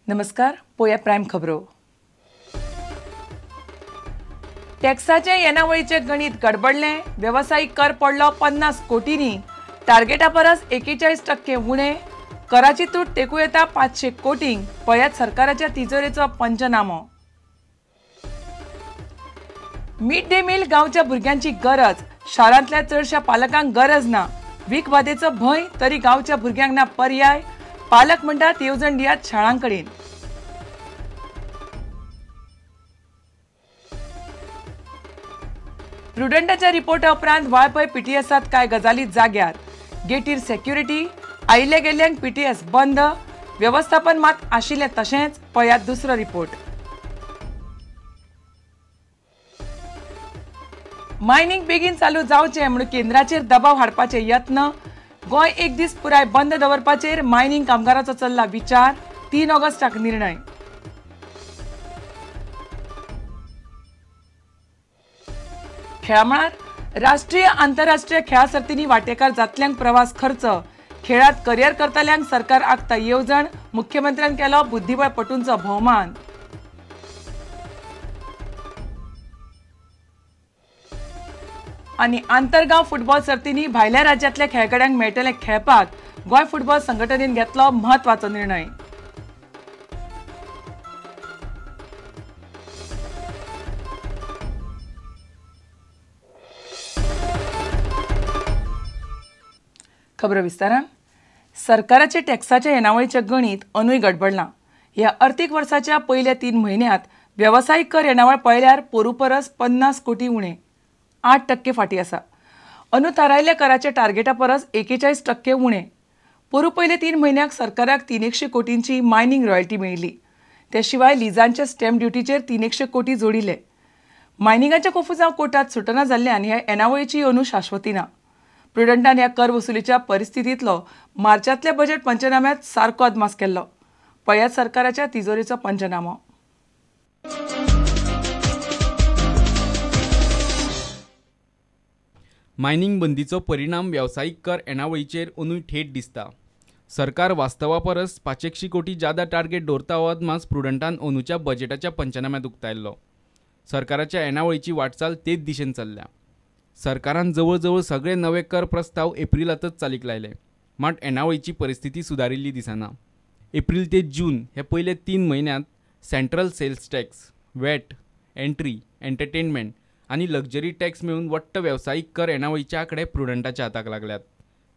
नमस्कार, पोया प्रायम खबरो. टॅक्साचे येणावळीचे गणित गडबडलें. वेवसायीक कर पडलो 50 कोटींनी, टार्गेटा परस 41% उणे. कराची तूट टेकू येता 500 कोटींक. पळयात सरकाराच्या तिजोरेचो पंचनामो. मिड डे मील गांवच्या भुरग्यांची गरज, शारांतल्या चडशा पालकांक गरज ना. वीख बाधेचो भंय तरी गांवच्या भुरग्यांक ना पर्याय. पालक म्हणटात येवजण दियात शाळांकडेन. प्रुडंटाच्या रिपोर्टा उपरांत वाळपय पीटीएसात कांय गजाली जाग्यार. गेटीर सेक्युरिटी, आयिल्ल्या गेल्ल्यांक पीटीएस बंद, वेवस्थापन मात आशिल्लें तशेंच. पळयात दुसरो रिपोर्ट. मायनिंग बेगीन चालू जावचें म्हणून केंद्राचेर दबाव हाडपाचे यत्न. गोंय एक दीस पुराय बंद दवरपाचेर मायनिंग कामगाराचो चल्ला विचार. 3 ऑगस्टाक निर्णय. खेळामळार राष्ट्रीय आंतरराष्ट्रीय खेळा सर्तींनी वांटेकार जातल्यांक प्रवास खर्च, खेळात करियर करतल्यांक सरकार आंखता येवजण. मुख्यमंत्र्यान केलो बुद्धिबळपटूंचो भोवमान. आनी आंतरगांव फुटबॉल सर्तींनी भायल्या राज्यांतल्या खेळगड्यांक मेळटले खेळपाक गोंय फुटबॉल संघटनेन घेतलो म्हत्वाचो निर्णय. खबरो विस्तारान. सरकाराचे टॅक्साच्या येणावळीचें गणीत अनूय गडबडलां. ह्या अर्थीक वर्साच्या पयल्या 3 म्हयन्यांत वेवसायीक कर येणावळ पळयल्यार पोरू परस 50 कोटी उणे, 8% फाटी आसा. अंदू थारायल्ल्या कराच्या टार्गेटा परस 41% उणे. पोरू पयले 3 म्हयन्याक सरकाराक 300 कोटींची मायनिंग रॉयल्टी मेळिल्ली. ते शिवाय लिजांच्या स्टॅम्प ड्युटीचेर 300 कोटी जोडिल्ले. मायनिंगाच्या कोफुजांव कोर्टात सुटना जाल्ल्यान ह्या येणावळीची अंदू शाश्वती ना. प्रुडंटान ह्या कर वसुलीच्या परिस्थितींतलो मार्चांतल्या बजेट पंचनाम्यांत सारको अदमास केल्लो. पळयात सरकाराच्या तिजोरेचो पंचनामो. मायनिंग बंदीचो परिणाम वेवसायीक कर येणावळीचेर अंदूय थेट दिसता. सरकार वास्तवा परस 500 कोटी जादा टार्गेट दवरता हो अदमास प्रुडंटान अंदूच्या बजेटाच्या पंचनाम्यांत उक्तायल्लो. सरकाराच्या येणावळीची वाटचाल तेच दिशेन चल्ल्या. सरकारान जवळ जवळ सगळे नवे कर प्रस्ताव एप्रिलांतच चालीक लायले, मात येणावळीची परिस्थिती सुदारिल्ली दिसना. एप्रील ते जून हे पयले 3 म्हयन्यांत central sales tax, VAT, entry, entertainment आनी लक्झरी टॅक्स मेळून वट्ट वेवसायीक कर येणावळीचे आंकडे प्रुडंटाच्या हाताक लागल्यात.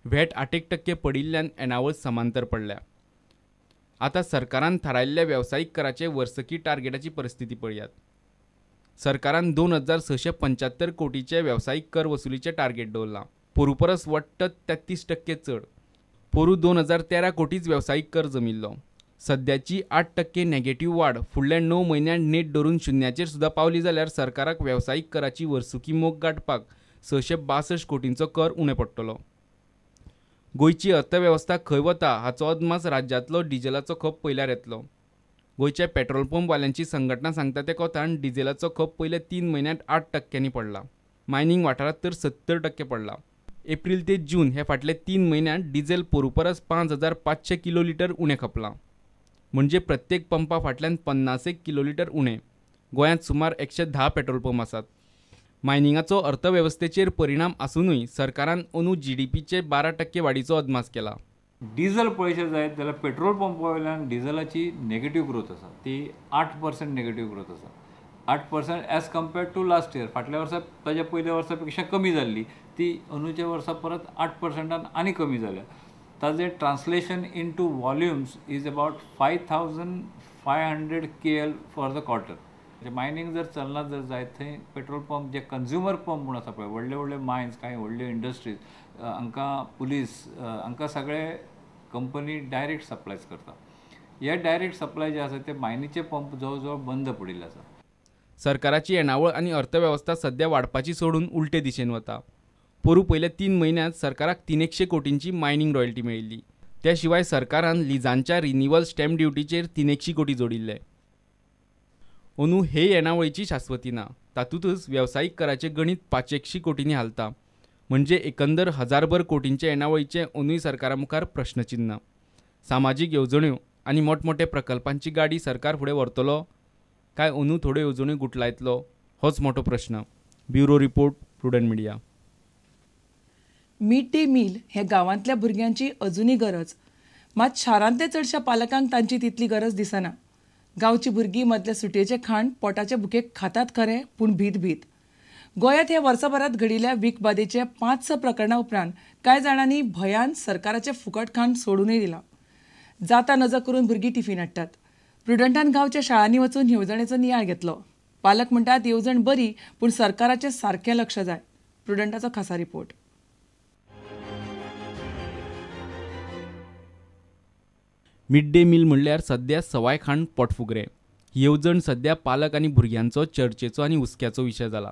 व्हॅट 8% पडिल्ल्यान येणावळ समांतर पडल्या. आतां सरकारान थारायल्ल्या वेवसायीक कराचे वर्सकी टार्गेटाची परिस्थिती पळयात. सरकारान 2675 कोटीचे वेवसायीक कर वसुलीचे टार्गेट दवरलां, पोरू परस वट्ट 33% चड. पोरू 2013 कोटीच वेवसायीक कर जमिल्लो. सद्याची 8% नेगेटीव वाड फुडल्या 9 म्हयन्यांत नेट धरून शुन्याचेर सुद्दां पावली जाल्यार सरकाराक वेवसायीक कराची वर्सुकी मोख गांठपाक 662 कोटींचो कर उणें पडटलो. गोंयची अर्थवेवस्था खंय वता हाचो अदमास राज्यांतलो डिझेलाचो खप पळयल्यार येतलो. गोंयच्या पेट्रोल पंपवाल्यांची संघटना सांगता ते कोतान डिझेलाचो खप पयल्या 3 म्हयन्यांत 8% पडला. मायनिंग वाठारांत तर 70% पडला. एप्रील ते जून हे फाटले 3 म्हयन्यांत डिझेल पोरू परस 5500 किलो लिटर उणें खपलां, म्हणजे प्रत्येक पंपा फाटल्यान 50 किलो लिटर उणें. गोंयांत सुमार 110 पेट्रोल पंप आसात. मायनिंगाचो अर्थवेवस्थेचेर परिणाम आसुनूय सरकारान अंदू जीडीपीचे 12% वाडीचो अदमास केला. डिझल पळयशें जायत जाल्यार पेट्रोल पंपा वयल्यान डिझलाची नेगेटीव ग्रोथ आसा, ती 8% नेगेटीव ग्रोथ आसा. 8% as compared to last year, फाटल्या वर्सा ताज्या पयल्या वर्सा पेक्षा कमी जाल्ली ती अंदूच्या वर्सा परत 8% आनी कमी जाल्या. ताजें translation into volumes is about 5500 KL for the quarter. Mining जर चलना जर जायत थंय पेट्रोल पंप जे कंज्युमर पंप म्हूण आसा पळय, व्हडले व्हडले मायन्स, कांय व्हडल्यो इंडस्ट्रीज, हांकां पुलीस, हांकां सगळे कंपनी डायरेक्ट सप्लायज करता. हे डायरेक्ट सप्लाय जे आसा ते मायनीचे पंप जवळ जवळ बंद पडिल्ले आसा. सरकाराची येणावळ आनी अर्थवेवस्था सद्या वाडपाची सोडून उलटे दिशेन वता. पोरू पयल्या 3 म्हयन्यांत सरकाराक 300 कोटींची मायनिंग रॉयल्टी मेळिल्ली. त्या शिवाय सरकारान लिजांच्या रिन्युअल स्टॅम्प ड्युटीचेर 300 कोटी जोडिल्ले. अंदू हे येणावळीची शाश्वती ना, तातूंतच वेवसायीक कराचें गणीत 500 कोटींनी हालता, म्हणजे एकंदर 1000 कोटींचे येणावळीचें अंदूय सरकारा मुखार प्रश्नचिन्ह. सामाजीक येवजण्यो आनी मोठमोठे प्रकल्पांची गाडी सरकार फुडें व्हरतलो काय अंदू थोड्यो येवजण्यो गुटलायतलो होच मोठो प्रश्न. Bureau report, Prudent Media. Mid day meal हे गांवांतल्या भुरग्यांची अजुनूय गरज, मात शारांतल्या चडश्या पालकांक तांची तितली गरज दिसना. गांवची भुरगीं मदल्या सुटयेचें खाण पोटाचे भुकेक खातात खरें, पूण भीत भीत. गोंयांत ह्या वर्सभरांत घडिल्ल्या वीख बादेचे 5-6 प्रकरणां उपरांत कांय जाणांनी भंयान सरकाराचें फुकट खाण सोडूनय दिलां. जाता नजो करून भुरगीं टिफीन हाडटात. प्रुडंटान गांवच्या शाळांनी वचून येवजणेचो नियाळ घेतलो. पालक म्हणटात येवजण बरी, पूण सरकाराचें सारकें लक्ष जाय. प्रुडंटाचो खासा रिपोर्ट. मिड डे मील म्हणल्यार सद्या सवाय खाण पोटफुगरें. ही येवजण सद्या पालक आनी भुरग्यांचो चर्चेचो आनी हुस्क्याचो विशय जाला.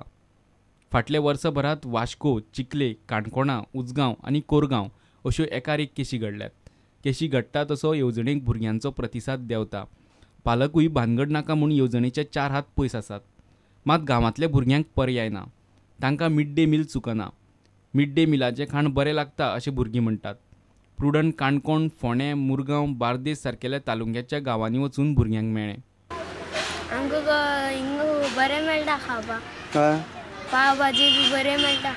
फाटल्या वर्सभरांत वास्को, चिखले, काणकोणा, उजगांव आनी कोरगांव अश्यो एकार एक केशी घडल्यात. केशी घडटा तसो येवजणेक भुरग्यांचो प्रतिसाद देंवता. पालकूय भानगड नाका म्हूण येवजणेचे 4 हात पयस आसात. मात गांवांतल्या भुरग्यांक पर्याय ना. तांकां मिड डे मील चुकना. मिड डे मिलाचें खाण बरें लागता अशें भुरगीं म्हणटात. प्रुडंट काणकोण, फोंडें, मुरगांव, बार्देस सारकेल्या तालुक्याच्या गांवांनी वचून भुरग्यांक मेळ्ळें. आमकां हिंगा बरें मेळटा खावपाक, पाव भाजी बी बरें मेळटा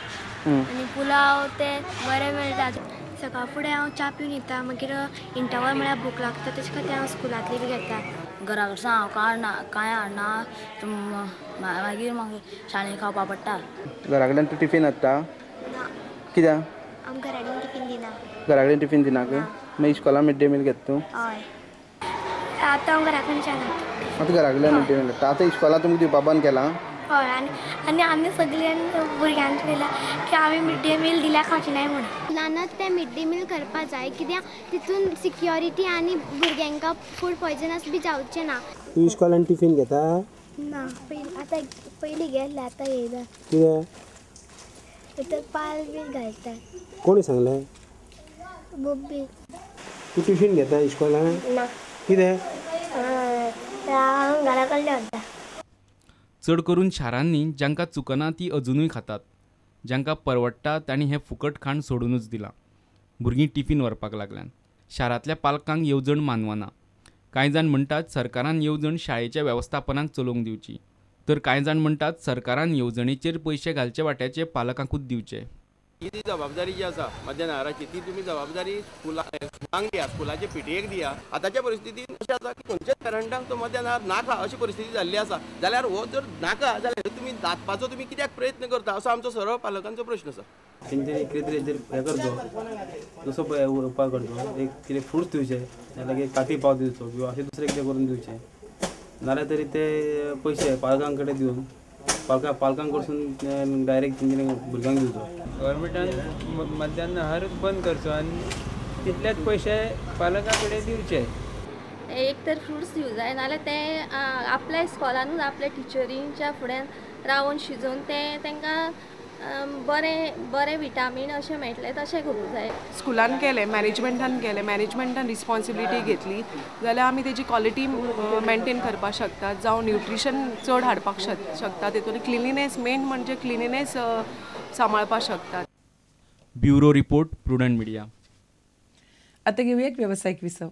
आनी पुलाव ते बरें मेळटा. सकाळ फुडें हांव च्या पिवन येता, मागीर इंटरवल म्हळ्यार भूक लागता, तेजे खातीर हांव स्कुलांतली बी घेता. घरा कडसून हांव कांय हाडना, मागीर म्हाका शाळेंत खावपाक पडटा. घरा कडल्यान तूं टिफीन हाडटा? कित्याक? आमकां घरा कडेन टिफीन दिना. घरा कडेन टिफीन दिना मागीर इस्कॉलान मिड डे मील घेता तूं? हय, आतां हांव घरा कडच्यान हाडटा. आतां घरा कडल्यान मिड डे मील हाडटा. आतां इस्कॉलान तुमकां दिवपा बंद केलां? हय, आनी आमी सगळ्यां भुरग्यांक सांगलां की आमी मिड डे मील दिल्यार खावचें नाय म्हणून. स्कुलानच तें मिड डे मील करपा जाय, कित्याक तितून सिक्युरिटी आनी भुरग्यांक फूड पॉयजनस बी जावचें ना. तूं इस्कॉलान टिफीन घेता? ना, आतां पयलीं घेतलें, आतां येयना. कित्याक? भितर पाल बीन घालता. कोणी सांगलें? मम्मी. तूं टिफीन घेता इस्कॉलान? ना. कितें? हांव घरा कडल्यान हाडटा. चड करून शारांनी जांकां चुकना ती अजुनूय खातात. जांकां परवडटा तांणी हें फुकट खाण सोडूनच दिलां. भुरगीं टिफीन व्हरपाक लागल्यान शारांतल्या पालकांक येवजण मानवना. कांय जाण म्हणटात सरकारान येवजण शाळेच्या वेवस्थापनाक चलोवंक दिवची, तर कांय जाण म्हणटात सरकारान येवजणेचेर पयशे घालचे वाट्याचे पालकांकूच दिवचे. ही जी जबाबदारी जी आसा मध्यान आहाराची ती तुमी जबाबदारी स्कुलांक दिया, स्कुलाचे पीटीएक दिया. आतांच्या परिस्थितीन अशें आसा की खंयच्याच पेरंटांक तो मध्यान आहार नाका अशी परिस्थिती जाल्ली आसा. जाल्यार हो जर नाका जाल्यार तुमी दादपाचो तुमी कित्याक प्रयत्न करता असो आमचो सरळ पालकांचो प्रश्न आसा. तेंच्यांनी कितें तरी हेजेर हें करचो, दुसरो उपाय करचो, एक कितें फ्रुट्स दिवचे, नाल्यार काटी पाव दिवचो किंवा अशें दुसरें कितें करून दिवचें, नाल्यार तरी ते पयशे पालकां कडेन दिवन पालकां कडसून डायरेक्ट तेंच्यांनी भुरग्यांक दिवचो. गव्हर्मेंटान मध्यान आहारूच बंद करचो आनी तितलेच पयशे पालकां कडेन दिवचे. एक तर फ्रुट्स दिवं जाय, नाल्यार ते आपल्या इस्कॉलानूच आपल्या टिचरींच्या फुड्यान रावन शिजोवन ते तांकां बरें बरें विटामीन अशें मेळटलें तशें करूंक जाय. स्कुलान केलें, मॅनेजमेंटान केलें, मॅनेजमेंटान रिस्पॉन्सिबिलिटी घेतली जाल्यार आमी तेजी क्वॉलिटी मेनटेन करपाक शकतात, जावं न्युट्रिशन चड हाडपाक शकता, तितून क्लिनिनेस मेन म्हणजे क्लिनिनेस सांबाळपाक शकतात. Bureau report, Prudent Media. आतां घेवया एक वेवसायीक विसव.